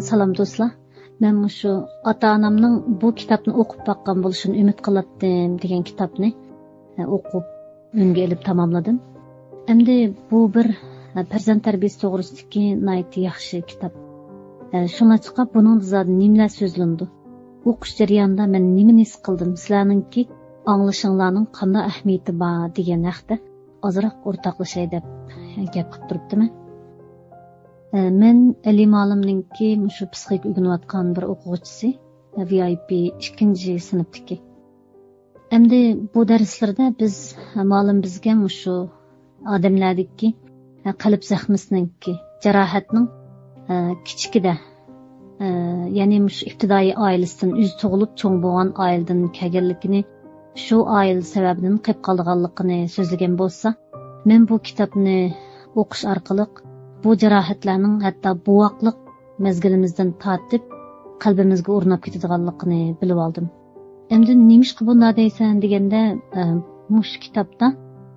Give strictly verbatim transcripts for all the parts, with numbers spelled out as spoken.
سالام دوستلار. مەن مۇشۇ ئاتا-ئانامنىڭ بۇ كىتابنى ئوقۇپ باققان بولۇشىنى ئۈمىد قىلاتتىم دېگەن كىتابنى، ئە، ئوقۇپ ئۈنگە ئېلىپ تاماملىدىم. ئەمدى بۇ بىر، ئە، پەرزەنت تەربىيەسى توغرىسىدىكى ناھايىتى ياخشى كىتاب. ئە، شۇڭلاشقا بۇنىڭدا زادى نېمىلەر سۆزلىنىدۇ؟ ئوقۇش جەريانىدا مەن نېمىنى ھېس قىلدىم؟ سىلەرنىڭكى ئاڭلىشىڭلارنىڭ قانداق ئەھمىيىتى بار دېگەن ھەقتە ئازراق ئورتاقلىشاي دەپ گەپ قىلىپ تۇرۇپتىمەن. ئە، مەن ئەلى مالىمنىڭكى مۇشۇ پسىخىك ئۆگىنىۋاتقان بىر ئوقۇغۇچىسى، ۋى ئاي پى ئىككىنچى سىنىپتىكى. ئەمدى بۇ دەرسلىرىدە بىز، مالىم بىزگە مۇشۇ ئادەملەردىكى، قەلب زەخمىسىنىڭكى، جاراھەتنىڭ، ئە، كىچىكىدە، ئە، يەنى مۇشۇ ئىپتىدائىي ئائىلىسىدىن، ئۆزى تۇغۇلۇپ چوڭ بولغان ئائىلىدىن كەلگەنلىكىنى، شۇ ئائىلە سەۋەبىدىن قېلىپ قالىدىغانلىقىنى سۆزلىگەن بولسا، مەن بۇ كىتابنى ئوقۇش ئارقىلىق بۇ جاراھەتلەرنىڭ ھەتتا بوۋاقلىق مەزگىلىمىزدىن تارتىپ قەلبىمىزگە ئورناپ كېتىدىغانلىقىنى بىلىۋالدىم. ئەمدى نېمىشقا بۇنداق دەيسەن دېگەندە، ئە، مۇشۇ كىتابتا،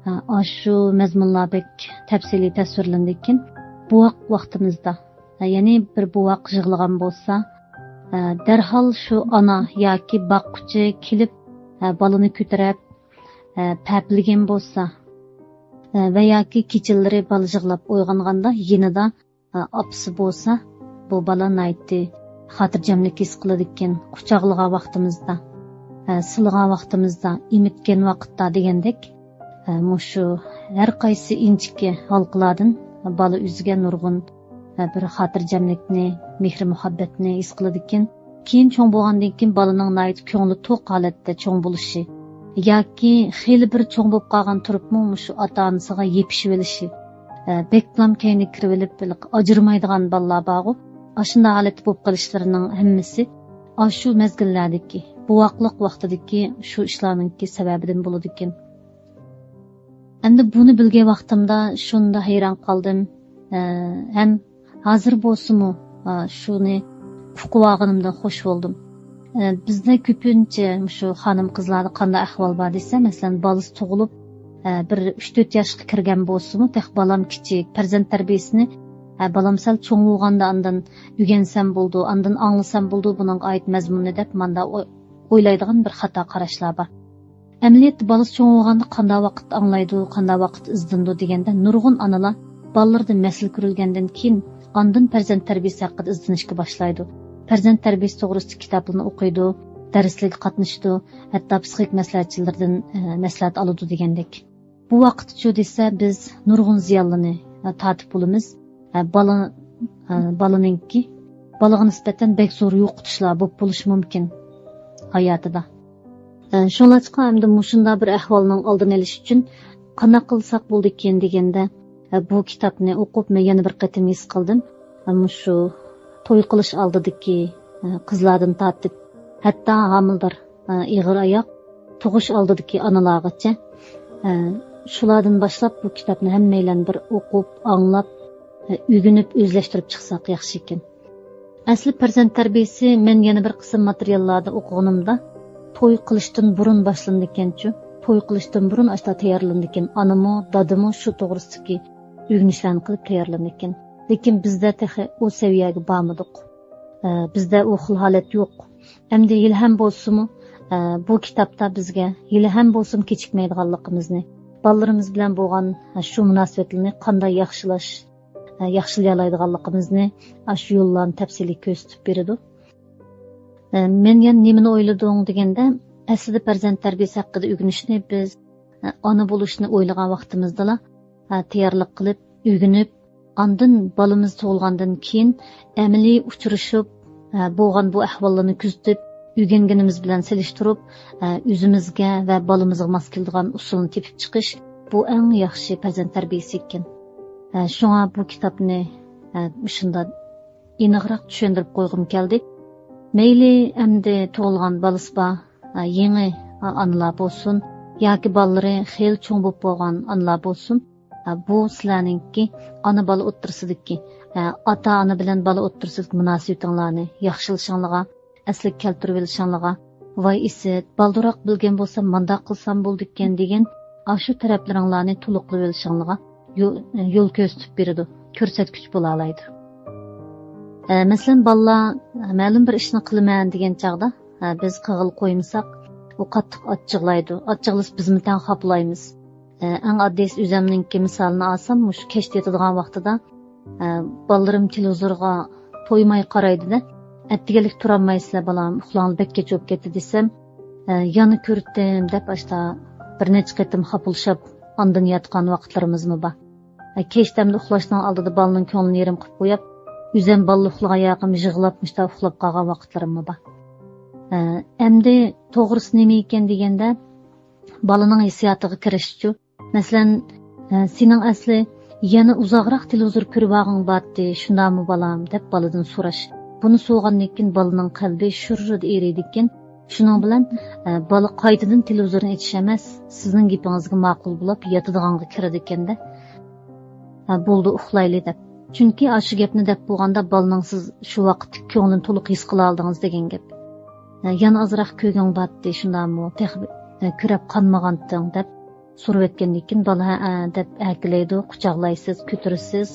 ئە، ئاشۇ مەزمۇنلار بەك تەپسىلىي تەسۋىرلىنىدىكەن. بوۋاق ۋاقتىمىزدا، ئە، يەنى بىر بوۋاق يىغلىغان بولسا، ئە، دەرھال شۇ ئانا ياكى باققۇچى كېلىپ، ئە، بالىنى كۆتۈرۈپ، ئە، پەپىلىگەن بولسا، ئە، ۋە ياكى كېچىلىرى بالا يىغلاپ ئويغانغاندا يېنىدا ئاپىسى بولسا، بۇ بالا ناھايىتى خاتىرجەملىك ھېس قىلىدىكەن، قۇچاقلىغان ۋاقتىمىزدا، سىلىغان ۋاقتىمىزدا، ئېمىتكەن ۋاقىتتا دېگەندەك، مۇشۇ ھەر قايسى ئىنچىكە ھالقىلاردىن بالا ئۆزىگە نۇرغۇن بىر خاتىرجەملىكنى، مېھرى-مۇھەببەتنى ھېس قىلىدىكەن. كېيىن چوڭ بولغاندىن كېيىن بالىنىڭ ناھايىتى كۆڭلى توق ھالەتتە چوڭ بولۇشى ياكى خېلى بىر چوڭ بولۇپ قالغان تۇرۇپمۇ مۇشۇ ئاتا-ئانىسىغا يېپىشىۋېلىشى، ئە، بەكلام كەينىگە كىرىۋېلىپ، ھېلىقى ئاجرىمايدىغان بالىلار بارغۇ، ئاشۇنداق ھالەتتە بولۇپ قېلىشلىرىنىڭ ھەممىسى ئاشۇ مەزگىللەردىكى، بوۋاقلىق ۋاقتىدىكى شۇ ئىشلارنىڭكى سەۋەبىدىن بولىدىكەن. ئەمدى بۇنى بىلگەن ۋاقتىمدا شۇنداق ھەيران قالدىم، ئە، ھەم ھازىر بولسىمۇ، ئا، شۇنى ئۇقۇۋالغىنىمدىن خوش بولدۇم. ئە، بىزدە كۆپىنچە مۇشۇ خانىم-قىزلاردا قانداق ئەھۋال بار دېسە، مەسىلەن، بالىسى تۇغۇلۇپ، ئە، بىر ئۈچ تۆت ياشقا كىرگەن بولسىمۇ، تېخى بالام كىچىك، پەرزەنت تەربىيەسىنى، ئە، بالام سەل چوڭ بولغاندا ئاندىن ئۆگەنسەم بولىدۇ، ئاندىن ئاڭلىسام بولىدۇ بۇنىڭغا ئائىت مەزمۇننى دەپ، ماندا ئو-، ئويلايدىغان بىر خاتا قاراشلار بار. ئەمەلىيەتتە بالىسى چوڭ بولغاندا قانداق ۋاقىت ئاڭلايدۇ، قانداق ۋاقىت ئىزدىنىدۇ دېگەندە، نۇرغۇن ئانىلار بالىلىرىدا مەسىلە كۆرۈلگەندىن كېيىن ئاندىن پەرزەنت تەربىيەسى ھەققىدە ئىزدىنىشكە باشلايدۇ. پەرزەنت تەربىيەسى توغرىسىدا كىتابلارنى ئوقۇيدۇ، دەرسلەرگە قاتنىشىدۇ، ھەتتا پسىخىك مەسلىھەتچىلىرىدىن، ئە، مەسلىھەت ئالىدۇ دېگەندەك. بۇ ۋاقىتچۇ دېسە، بىز نۇرغۇن زىيانلىنى، ئە، تارتىپ بولىمىز. ئە، بالا، ئە، بالىنىڭكى، بالىغا نىسبەتەن بەك زور يوقىتىشلار بولۇپ بولۇشى مۇمكىن ھاياتىدا. ئە، شۇڭلاشقا ئەمدى مۇشۇنداق بىر ئەھۋالنىڭ ئالدىنى ئېلىش ئۈچۈن قانداق قىلساق بولىدىكىن دېگەندە، ئە، بۇ كىتابنى ئوقۇپ مەن يەنە بىر قېتىم ھېس قىلدىم. ئە، مۇشۇ توي قىلىش ئالدىدىكى، ئە، قىزلاردىن تارتىپ، ھەتتا ھامىلىدار، ئە، ئېغىر ئاياق، تۇغۇش ئالدىدىكى ئانىلارغىچە، ئە، شۇلاردىن باشلاپ بۇ كىتابنى ھەممەيلەن بىر ئوقۇپ، ئاڭلاپ، ئە، ئۆگىنىپ، ئۆزلەشتۈرۈپ چىقساق ياخشىكەن. ئەسلى پەرزەنت تەربىيەسى مەن يەنە بىر قىسىم ماتېرىياللاردا ئوقۇغىنىمدا توي قىلىشتىن بۇرۇن باشلىنىدىكەنچۇ، توي قىلىشتىن بۇرۇن ئاشتا تەييارلىنىدىكەن، ئانىمۇ، دادىمۇ شۇ توغرىسىدىكى ئۆگىنىشلەرنى قىلىپ تەييارلىنىدىكەن. لېكىن بىزدە تېخى ئۇ سەۋىيەگە بارمىدۇق. ئە، بىزدە ئۇ خىل ھالەت يوق. ئەمدى ھېلىھەم بولسىمۇ، ئە، بۇ كىتابتا بىزگە ھېلىھەم بولسىمۇ كېچىكمەيدىغانلىقىمىزنى، بالىلىرىمىز بىلەن بولغان، ئە، شۇ مۇناسىۋەتلەرنى قانداق ياخشىلاش، ئە، ياخشىلىيالايدىغانلىقىمىزنى ئاشۇ يوللارنى تەپسىلىي كۆرسىتىپ بېرىدۇ. ئە، مەن يەنە نېمىنى ئويلىدىڭ دېگەندە، ئەسلىدە پەرزەنت تەربىيەسى ھەققىدە ئۆگىنىشنى بىز، ئە، ئانا بولۇشنى ئويلىغان ۋاقتىمىزدىلا، ئە، تەييارلىق قىلىپ، ئۆگىنىپ، ئاندىن بالىمىز تۇغۇلغاندىن كېيىن ئەمەلىي ئۇچرىشىپ، ئە، بولغان بۇ ئەھۋاللارنى كۆزىتىپ، ئۆگەنگىنىمىز بىلەن سېلىشتۇرۇپ، ئە، ئۆزىمىزگە ۋە بالىمىزغا ماس كېلىدىغان ئۇسۇلنى تېپىپ چىقىش، بۇ ئەڭ ياخشى پەرزەنت تەربىيەسى ئىكەن. ئە، شۇڭا بۇ كىتابنى، ئە، مۇشۇنداق ئېنىقراق چۈشەندۈرۈپ قويغۇم كەلدى. مەيلى ئەمدى تۇغۇلغان بالىسى بار، ئە، يېڭى، ئە، ئانىلار بولسۇن ياكى بالىلىرى خېلى چوڭ بولۇپ بولغان ئانىلار بولسۇن، ئە، بۇ سىلەرنىڭكى ئانا بالا ئوتتۇرىسىدىكى، ئە، ئاتا ئانا بىلەن بالا ئوتتۇرىسىدىكى مۇناسىۋىتىڭلارنى ياخشىلىشىڭلارغا، ئەسلىگە كەلتۈرۈۋېلىشىڭلارغا، ۋاي ئىسىت، بالدۇرراق بىلگەن بولسام مانداق قىلسام بولىدىكەن دېگەن ئاشۇ تەرەپلىرىڭلارنى تولۇقلىۋېلىشىڭلارغا يو-، يول كۆرسىتىپ بېرىدۇ، كۆرسەتكۈچ بولالايدۇ. ئە، مەسىلەن، بالىلار، ئە، مەلۇم بىر ئىشنى قىلىمەن دېگەن چاغدا، ئە، بىز قىلغىلى قويمىساق، ئۇ قاتتىق ئاچچىقلايدۇ. ئاچچىقلىسا بىزمۇ تەڭ خاپىلايمىز. ئە، ئەڭ ئاددىيسى ئۆزۈمنىڭكى مىسالىنى ئالسام، مۇشۇ كەچتە ياتىدىغان ۋاقتىدا، ئە، بالىلىرىم تېلېۋىزورغا تويماي قارايدۇ-دە، ئەتىگەنلىك تۇرالمايسىلەر بالام، ئۇخلاڭلار بەك كەچ بولۇپ كەتتى دېسەم، ئە، يەنە كۆرۈتتۈم دەپ ئاشتا بىر نەچچە قېتىم خاپىلىشىپ ئاندىن ياتقان ۋاقىتلىرىمىزمۇ بار. ئە، كەچتە ئەمدى ئۇخلاشنىڭ ئالدىدا بالىنىڭ كۆڭلىنى يېرىم قىلىپ قويۇپ، ئۆزۈم بالىلار ئۇخلىغان ياقىم يىغلاپ مۇشتا ئۇخلاپ قالغان ۋاقىتلىرىممۇ بار. ئە، ئەمدى توغرىسى نېمە ئىكەن دېگەندە، بالىنىڭ ھېسسىياتىغا كىرىشچۇ. مەسىلەن، ئە، سېنىڭ ئەسلى يەنە ئۇزاقراق تېلېۋىزور كۆرۈۋالغۇڭ بارتتى، شۇنداقمۇ بالام؟ دەپ بالىدىن سوراش. بۇنى سورىغاندىن كېيىن بالىنىڭ قەلبى شۇررىدە ئېرىيدىكەن. شۇنىڭ بىلەن، ئە، بالا قايتىدىن تېلېۋىزورنى ئېچىش ئەمەس، سىزنىڭ گېپىڭىزگە ماقۇل بولۇپ ياتىدىغانغا كىرىدىكەن-دە. ھە، بولدى، ئۇخلايلى دەپ. چۈنكى ئاشۇ گەپنى دەپ بولغاندا بالىنىڭ سىز شۇ ۋاقىتتىكى كۆڭلىنى تولۇق ھېس قىلالىدىڭىز دېگەن گەپ. ھە، يەنە ئازراق كۆرگۈڭ بارتتى، شۇنداقمۇ؟ تېخى، ھە، كۆرەپ قانمىغانتىڭ دەپ سورىۋەتكەندىن كېيىن بالا ھەئە دەپ ئەركىلەيدۇ، قۇچاقلايسىز، كۆتۈرىسىز.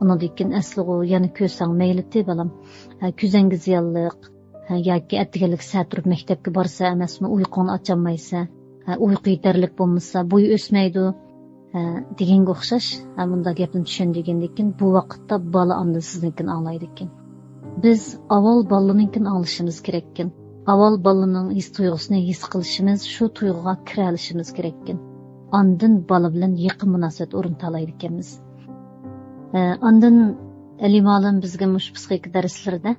ئۇنىڭدىن كېيىن ئەسلىغۇ يەنە كۆرسەڭ مەيلىتى بالام. ھە، كۆزەڭگە زىيانلىق. ھە، ياكى ئەتىگەنلىك سەھەر تۇرۇپ مەكتەپكە بارسا ئەمەسمۇ، ئۇيقۇڭنى ئاچالمايسەن. ھە، ئۇيقۇ يېتەرلىك بولمىسا، بويى ئۆسمەيدۇ. ھە، دېگەنگە ئوخشاش. ھە، مۇنداق گەپنى چۈشەندۈرگەندىن كېيىن، بۇ ۋاقىتتا بالا ئاندىن سىزنىڭكىنى ئاڭلايدىكەن. بىز ئاۋۋال بالىنىڭكىنى ئاڭلىشىمىز كېرەككەن. ئاۋۋال بالىنىڭ ھېس تۇيغۇسىنى ھېس قىلىشىمىز، شۇ تۇيغۇغا كىرەلىشىمىز كېرەككەن. ئاندىن بالا بىلەن يېقىن مۇناسىۋەت ئورنىتالايدىكەنمىز. ئە، ئاندىن ئەلى مۇئەللىم بىزگە مۇشۇ پسىخىكا دەرسلىرىدە،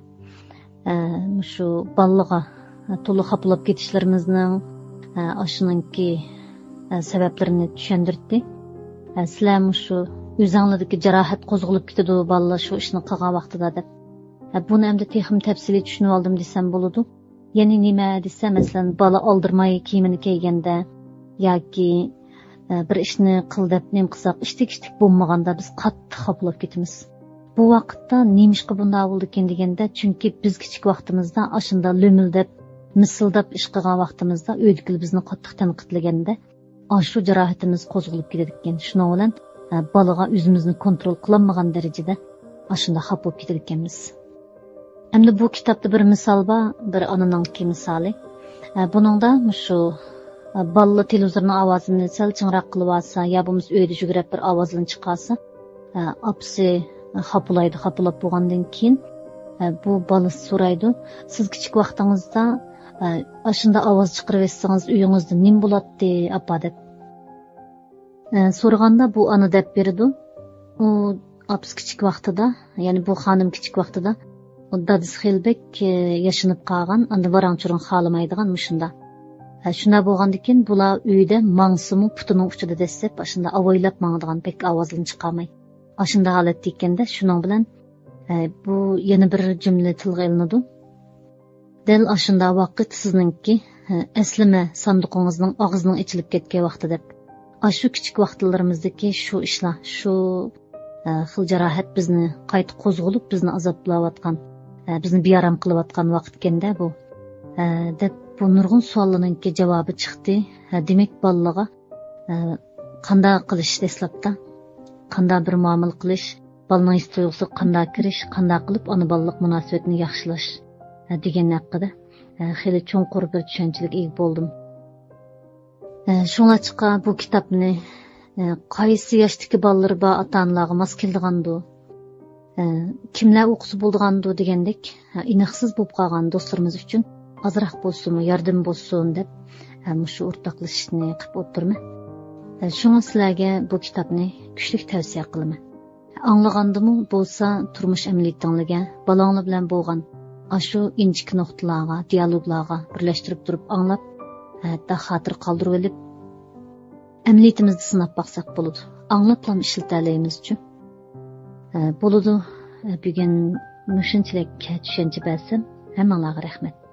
ئە، مۇشۇ بالىلارغا تولا خاپىلاپ كېتىشلىرىمىزنىڭ، ئە، ئاشۇنىڭكى، ئە، سەۋەبلىرىنى چۈشەندۈرتتى. ئە، سىلەر مۇشۇ ئۆزەڭلىدىكى جاراھەت قوزغىلىپ كېتىدۇ بالىلار شۇ ئىشنى قىلغان ۋاقتىدا دەپ. ئە، بۇنى ئەمدى تېخىمۇ تەپسىلىي چۈشىنىۋالدىم دېسەم بولىدۇ. يەنى نېمە دېسە، مەسىلەن، بالا ئالدىرىماي كىيىمىنى كىيگەندە ياكى، ئە، بىر ئىشنى قىل دەپ نېمە قىلساق، ئىشتىك-ئىشتىك بولمىغاندا بىز قاتتىق خاپىلاپ كېتىمىز. بۇ ۋاقىتتا نېمىشقا بۇنداق بولىدىكەن دېگەندە، چۈنكى بىز كىچىك ۋاقتىمىزدا ئاشۇنداق لۆمۈلدەپ، مىسىلداپ ئىش قىلغان ۋاقتىمىزدا ئۆيدىكىلەر بىزنى قاتتىق تەنقىدلىگەندە، ئاشۇ جاراھىتىمىز قوزغىلىپ كېتىدىكەن. شۇنىڭ بىلەن، ئە، بالىغا ئۆزىمىزنى كونترول قىلالمىغان دەرىجىدە ئاشۇنداق خاپا بولۇپ كېتىدىكەنمىز. ئەمدى بۇ كىتابتا بىر مىسال بار، بىر ئانىنىڭكى مىسالى. ئە، بۇنىڭدا مۇشۇ، ئە، بالىلار تېلېۋىزورنىڭ ئاۋازىنى سەل چىڭراق قىلىۋالسا، يا بولمىسا ئۆيدە يۈگرەپ بىر ئاۋازلىرىنى چىقارسا، ئە، ئاپىسى خاپىلايدۇ، خاپىلاپ بولغاندىن كېيىن، ئە، بۇ بالىسى سورايدۇ، سىز كىچىك ۋاقتىڭىزدا، ئە، ئاشۇنداق ئاۋاز چىقىرىۋەتسىڭىز ئۆيىڭىزدە نېمە بولاتتى، ئاپا؟ دەپ، ئە، سورىغاندا بۇ ئانا دەپ بېرىدۇ. ئۇ ئاپىسى كىچىك ۋاقتىدا، يەنى بۇ خانىم كىچىك ۋاقتىدا، ئۇ دادىسى خېلى بەك، ئە، ياشىنىپ قالغان، ئاندىن ۋاراڭ-چۇرۇڭ خالىمايدىغان مۇشۇنداق. ئە، شۇنداق بولغاندىكىن بۇلار ئۆيدە ماڭسىمۇ پۇتىنىڭ ئۇچىدا دەسسەپ، ئاشۇنداق ئاۋايلاپ ماڭىدىغان، بەك ئاۋازلىرىنى چىقارماي. ئاشۇنداق ھالەتتە ئىكەندە، شۇنىڭ بىلەن، ئە، بۇ يەنە بىر جۈملە تىلغا ئېلىنىدۇ. دەل ئاشۇنداق ۋاقىت سىزنىڭكى، ئە، ئەسلىمە ساندۇقىڭىزنىڭ ئاغزىنىڭ ئېچىلىپ كەتكەن ۋاقتى دەپ. ئاشۇ كىچىك ۋاقىتلىرىمىزدىكى شۇ ئىشلار، شۇ، ئە، خىل جاراھەت بىزنى قايتا قوزغىلىپ، بىزنى ئازابلاۋاتقان، ئە، بىزنى بىئارام قىلىۋاتقان ۋاقىتكەندە بۇ، ئە، دەپ بۇ نۇرغۇن سوئاللارنىڭكى جاۋابى چىقتى. ئە، دېمەك، بالىلارغا، ئە، قانداق قىلىش دەسلەپتە؟ قانداق بىر مۇئامىلە قىلىش؟ بالىنىڭ ھېس تۇيغۇسىغا قانداق كىرىش؟ قانداق قىلىپ ئانا-بالىلىق مۇناسىۋىتىنى ياخشىلاش، ئە، دېگەن ھەققىدە، ئە، خېلى چوڭقۇر بىر چۈشەنچىلىككە ئىگە بولدۇم. ئە، شۇڭلاشقا بۇ كىتابنى، ئە، قايسى ياشتىكى بالىلىرى بار ئاتا-ئانىلارغا ماس كېلىدىغاندۇ؟ ئە، كىملەر ئوقۇسا بولىدىغاندۇ دېگەندەك، ئە، ئىناقسىز بولۇپ قالغان دوستلىرىمىز ئۈچۈن ئازراق بولسىمۇ ياردىمى بولسۇن دەپ، ئە، مۇشۇ ئورتاقلىشىشنى قىلىپ ئولتۇرىمەن. ئە، شۇڭا سىلەرگە بۇ كىتابنى كۈچلۈك تەۋسىيە قىلىمەن. ئاڭلىغاندىمۇ بولسا تۇرمۇش ئەمەلىيىتىڭلارگە، بالاڭلار بىلەن بولغان ئاشۇ ئىنچىكە نۇقتىلارغا، دىيالوگلارغا بىرلەشتۈرۈپ تۇرۇپ ئاڭلاپ، ھەتتا خاتىرە قالدۇرۇۋېلىپ، ئەمەلىيىتىمىزدە سىناپ باقساق بولىدۇ. ئاڭلاپلام ئىشلىتەلەيمىزچۇ؟ ھە، بولىدۇ. ھە، بۈگۈن مۇشۇنچىلىك چۈشەنچە بەرسەم، ھەممىڭلارغا رەھمەت.